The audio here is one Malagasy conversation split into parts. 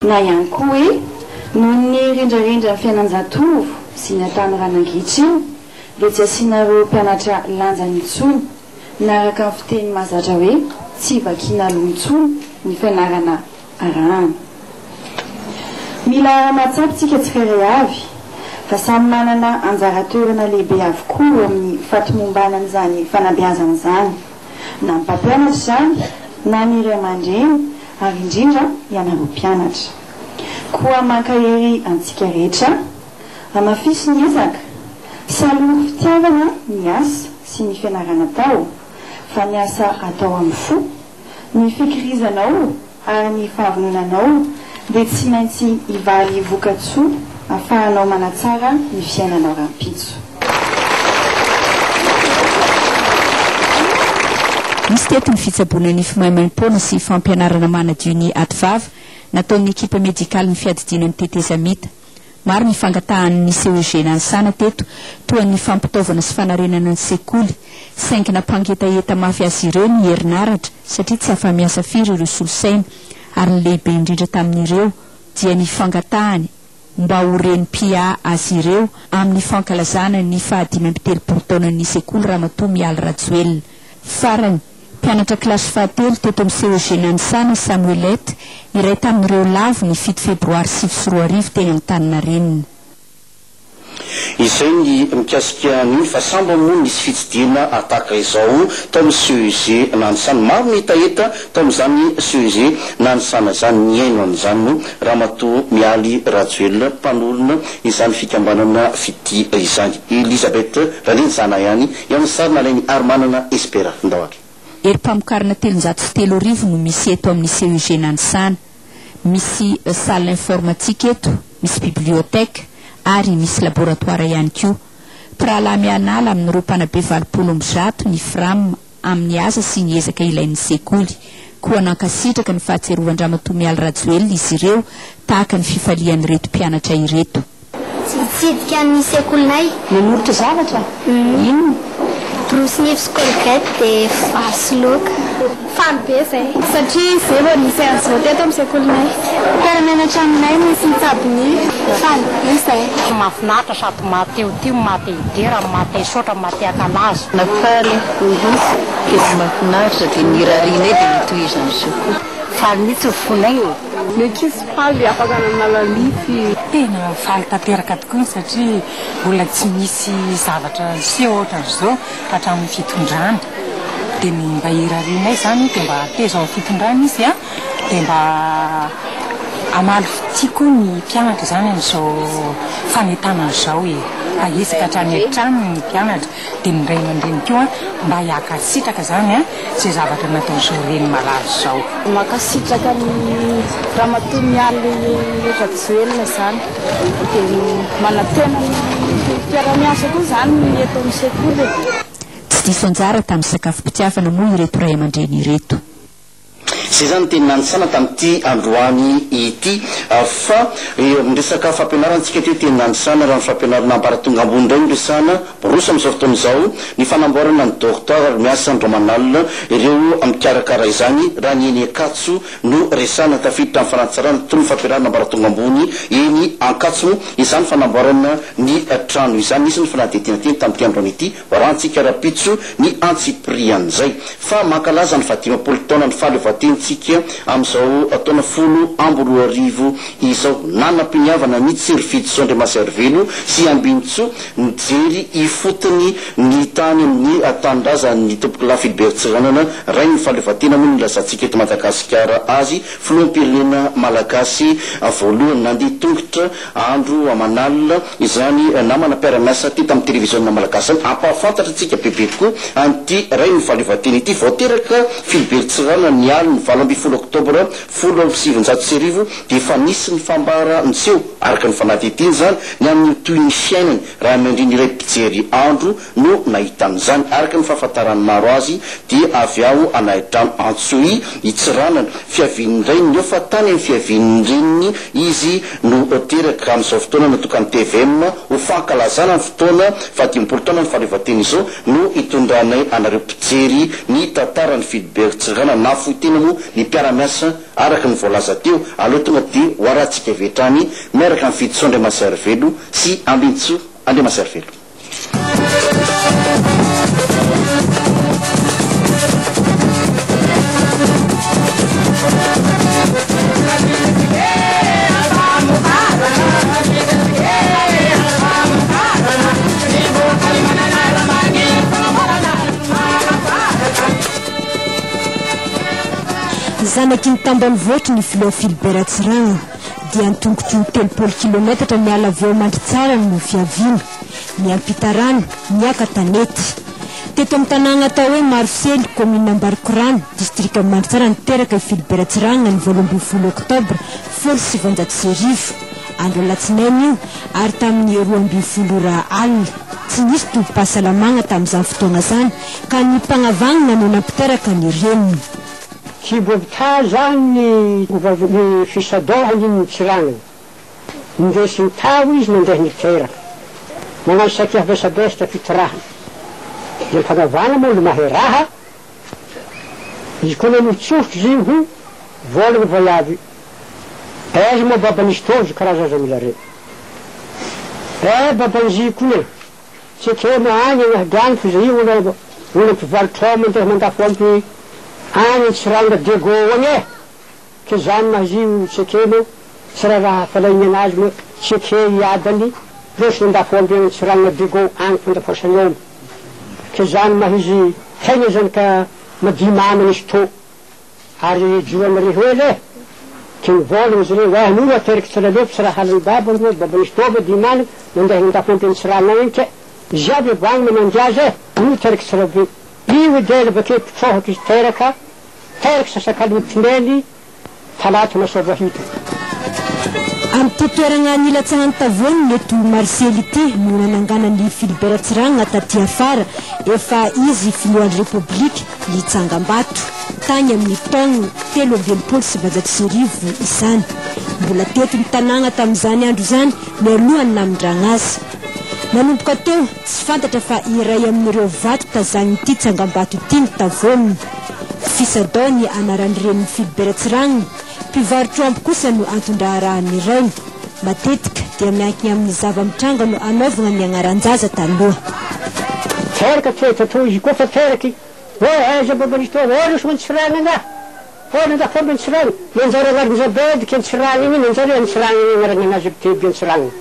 Na ihany koa hoe noho ny rendrarendran'ny fiainan-jatovo sy ny hatanorana ankehitriny dia tsy asianareo mpianatra lanjany intsony na araka ny fiteny mahazatra hoe tsy vakiana loha intsony ny fianarana arahana. Mila mahatsapa isika tsirairay avy fa samy manana anjara toerana lehibe avokoa eo amin'ny fahatomombanan'izany fanabeazana izany. Na ny mpampianatra izany, na ny ray aman-dreny, ary indrindra ianareo mpianatra. Koa mankahery antsika rehetra, hamafiso ny ezaka, salory fitiavana ny asa sy ny fianarana atao, fa ny asa atao amin'ny fo, ny fikirizanao ary ny fahavononanao dia tsy maintsy hivaly voka-tsoa afahanao manatsara ny fiainanao rahampitso. Nisy teto ny fitsaboana nify maimaimpoana sy fampianarana manadio ny ativava nataon'ny ekipa medikalin'ny fiadidiana ny tetezamita. Maro ny fangatahan'ny CEG Nanisana teto, toa ny fampitaovana sy fanarenana ny sekoly. Saingy nampangetaheta mafy azy ireo ny herinaratra satria tsy afa-miasa firy ireo solosaina ary ny lehibe indrindra tamin'ireo dia ny fangatahany mba ho reny mpiahy azy ireo amin'ny fankalazana ny faha 35 taonan'ny sekoly Ramatoa Mialy Rajoelina. Farany, mpianatra kilasy fahatelo teto amin'ny CEG Nanisana i Samuelette, iray tamin'ireo lavo ny 7 febroary 2009 teny Antaninarenina. Izay ny mikasika an'iny fa sambany moa nisy fitsidihana tahaka izao tao amin'ny CEG Nanisana. Maro ny hetaheta tao amin'izany CEG Nanisana izany. Nihaino an'izany moa Ramatoa Mialy Rajoelina, mpanorina izany fikambanana Fitia izany. Elisabeth Randrianjana ihany eo amin'ny sary nalain'i Harimanana Espera. Ndao ary. Herim-pamokarana 3300 no misy eto amin'ny CEG Nanisana. Misy salle informatique eto, misy bibliothèque ary misy laboratoire ihany koa. Mpirahalahy mianala amin'ireo mpanabe 180 ny Fram amin'ny asa sy ny ezaka ilain'ny sekoly. Koa nankasitraka ny fahatsiarovan-dRamatoa Mialy Rajoelina izy ireo tahaka ny fifalian'ireto mpianatra ireto. Nitsidika ny sekolinay. Nanolotra zavatra? Inona? Borosy nify sy colgate dia vary sy laoka. Faly be izay satria izay vao nisy an'izao teto amin'ny sekolinay. Mpiara-mianatra aminay nisy nitsabo nify. Faly be izay. Mahafinaritra sady mahatehoteho, maha-te hidera, maha-te hisaotra, maha-te hankalaza. Nafaly tena mahafinaritra dia ny irarianay dia hitohizan'izao koa. Faly mihitsy ny fonay e! Ny ankizy faly afaka nanala nify. Tena faly tanteraka tokoa satria mbola tsy nisy zavatra niseho ohatran'izao hatramin'ny fitondrana. Dia ny mba irarianay izany dia mba hateza ao fitondrana izy an, dia mba hamaly fitia koa ny mpianatra izany amin'izao fanentanana izao e. Haezaka hatrany an-trano ny mpianatra. Dia ny ray aman-dreny koa mba hiankasitraka izany an, izay zavatra nataon'izao reny malaza izao. Mankasitraka an'i Ramatoa Mialy Rajoelina izany dia manantena ny mpiara-miasa koa izany ny eto amin'ny sekoly e. Tsy diso anjara tamin'ny sakafom-pitiavana moa ireto ray aman-dreny ireto. Izay izany ny teny nanisana tamin'ity androany ity fa eo amin'ny resaka fampianarana tsika teo teny nanisana raha ny fampianarana ambaratonga ambony indray no resahana miroso amin'izao fotoana izao ny fanamboarana ny dortoir ary miasa andro aman'alina ireo mikarakara izany raha ny eny Ankatso no resahana tafiditra amin'ny fanatsarana tontolon'ny fampianarana ambaratonga ambony eny Ankatso moa izany fanamboarana ny trano izany nisy ny fanadihadiana teny tamin'ity androany ity Hoarahantsika rahampitso ny antsipirian'izay. Fa mankalaza ny fahadimampolo taonan'ny fahaleovantentsika amin'izao taona 2010 izao. Nanam-piniavana ny Tsiry Fidison Andriamasarivelo sy Ambinintsoa nijery ifotony ny tany amin'ny tanindrazan'ny Tompokolahy Philibert Tsiranana, rain'ny fahaleovantena moa no nilazantsika eto Madagasikara azy, filoham-pirenena malagasy voalohany nandeha tongotra Andro aman'alina izany namana mpiara-miasa teto amin'ny televiziona malagasy izany. Hampahafantatra antsika bebe kokoa an'ity rain'ny fahaleovantena ity. Vao teraka Philibert Tsiranana ny alin'ny 18 oktobra 1910 dia efa nisy ny fambara niseho, araka ny fanadihadiana izany, ny amin'ny ho tohin'ny fiainany ray aman-dreny iray mpijery andro no nahita an'izany. Araka ny fahafantaran'ny maro azy dia avy ao Anahidrano Antsohihy i Tsiranana, fiavian'ny rainy nefa tany amin'ny fiavian'ny reniny izy no teraka. Amin'izao fotoana natokan'ny tvm ho fankalazana ny fotoana fahadimampolo taonan'ny fahaleovantena izao no itondranay anareo mpijery ny tantaran'i Philibert Tsiranana. Nahafoy tena moa. ny mpiara-miasa araka ny voalaza teo. Aleo tonga dia ho arahantsika avy hatrany miaraka amin'i Fidison Andriamasarivelo sy Ambinintsoa Andriamasarivelo. Zanaky ny tambanivohitry ny filoha Philbert Ratsirahana dia an-tongotry ny 30 kilometatra miala avy eo Mandritsara no fiaviana. Miampita rano, miaka-tanety. Teto amin'ny tanàna atao hoe Marosely, kaominina Ambarikorano, distrikan'i Mandritsara niteraka i Philbert Ratsirahana ny 18 oktobra 1910. Andro alatsinainy io ary tamin'ny 12 ora alina. Tsy nisy tobim-pahasalamagna tamin'izany fotoagna izany ka ny mpagnavagnana no nampiteraka ny reniny. Kibo-bta zany ny fisadohany ny tsiragnany. Nindesiny tao izy nandeha niteraka. Magnano sakia vesabesatra fitorahana. Dia mpagnavana moa lo mahay raha. Izy koa nanotsofotra izy io ho volagna vaiavy. Aiza moa baban'izy tojo karaha zaza mila reny. Eh baban'izy koa e. Tsy ekena agny agnahy fa zay io olo olo mpivarotra ao mandeha mandafo ampy agny Antsiranga Diego agny e. Ke zany maha izy io tsy ekena tsy raharaha falaigny anazy moa tsy eke iadany losy nandafo omby agny Antsiranga Diego agny fandafosany omby. Ke zany maha izy tegna zany ka madio mamany izy tô. Ary ijoroanareo ho ela e. Ke nivolagna izy reo, eh anio ateriky tsy laleo tsy raha halan'ny babany roa, baban'izy tô madio mamany mandeha nandafo omby Antsiranga agny ke izy aby avy agny manandy azy e, anio ateriky tsy laleo. Io edy ela bakeo mpitsohaka izy teraka. Teraka sasakalin'ny tinely talata Masoavahita. Amin'ity toerana nilatsahan'ny tavoaniny eto Marisely ity no nananganan'i Philibert Ratsirahagna taty afara, efa izy filohan'ny Repoblika, ny tsangambato. Tany amin'ny taogno 1963 izany. Mbola teto ny tanàgna tamin'izany andro izany mialohan'ny namindragna azy. Nanomboka teo, tsy fantatra fa iray amin'ireo vato tazanin'ity tsangambato ity ny tavoaniny. Fisadao ny anaran'ny renin'i Philibert Ratsirahagna, mpivarotro omby kosa no anton-draharahan'ny rainy. Matetika dia miankina amin'ny zava-mitranga no anaovagna ny agnaran-jaza taloha. Teraka toetra toa izy koa fa teraky hoe aiza mba manisy toa hoe roso Antsiranana angaha? Hoe nanjary fomba Antsiranana? Nanjary anaran-jabedy ke Antsiranana iny nanjary Antsiranana anarana anazy teby Antsiranana.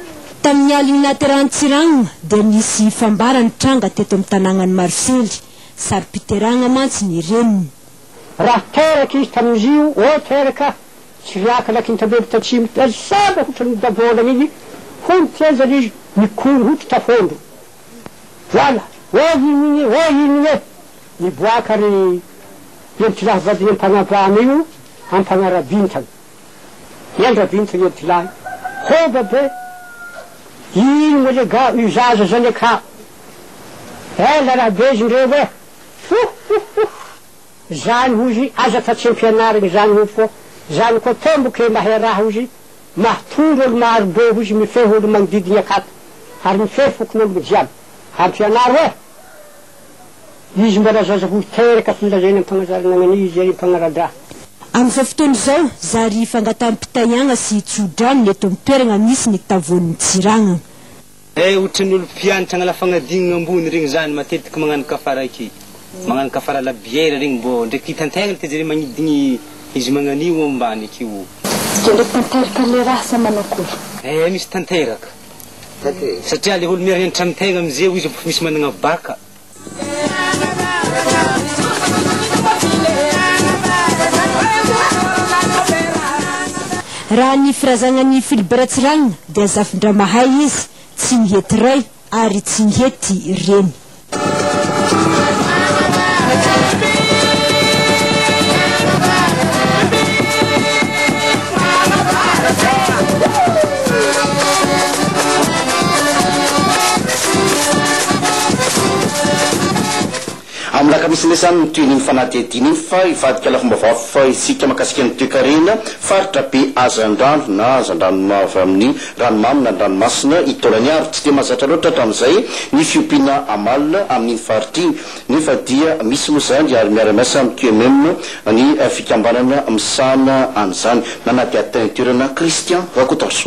Tamin'ny alin'ny nahaterahan'i Tsiragna dia nisy fambara nitranga teto amin'ny tanàgnan'i Marosely. Saro-piterahagna mantsy ny reniny. Raha teraka izy tamin'izio, oh teraka, tsy riaka lakintabeby tatsimo tazava hotran'ny davolagna igny, hono tezany izy nikono hotry tafondro. Voilà, oh ino igny e, oh ino igny e. Niboaka ry Entilahy vadiny ampagnavana io ampagnarabintana. Iandrabintana Entilahy, hoba be, ino moa le ga io zaza zany aka. Ela raha be izy ndreo e! Ho ho ho! Zany hozy aza fa tsy ampianarigny zany ho fô zany koa tomboke mahay raha hozy mahtondro olo maro be hozy mifehy olo magnodidigny akato ary mifehy fokonologno jiaby ampianaro e! Izy mbola zaza ho teraka fo lazaina ampagnazarana agnanizy ary ampagnaradraha. Amin'izao fotoana izao, zary fangataham-pitahiagna sy tso-drano ny eto amin'ny toeragna misy ny tavoan'ny Tsiragna. Eh ohatran'ny olo mpianatra agnala fagnadignana ambony regny zany matetiky magnano kafa raiky magnano kafa la bière regny mbô ndraiky hitantegna le te magnidigny izy magnan'io ambany akeo. De ndraiky tanteraka le raha sa manao akory? Eh misy tanteraka satria le olo miara-mianatra amitegna amizeo izy efa misy managna baka. Raha ny firazanan'i Philibert Ratsirahagna dia zafindramahay izy, tsy nihety ray ary tsy nihety reny. Amin'ny alakamisy. Misy indray izany ny tohin'iny fanadihadiana iny fa hivadika lafim-baovao hafa isika mahakasika ny toekarena, faritra be hazandrano na hazandrano avy amin'ny ranomamy na ny ranomasina i Taolagnaro. Tsy dia mahazatra loatra hatramin'izay ny fiompiana amalona amin'iny faritra iny nefa dia misy moa izany ary miara-miasa amin'ny QMM ny fikambanana misahana an'izany. Nanadihady tany an-toerana Christian Rakotoarisoa.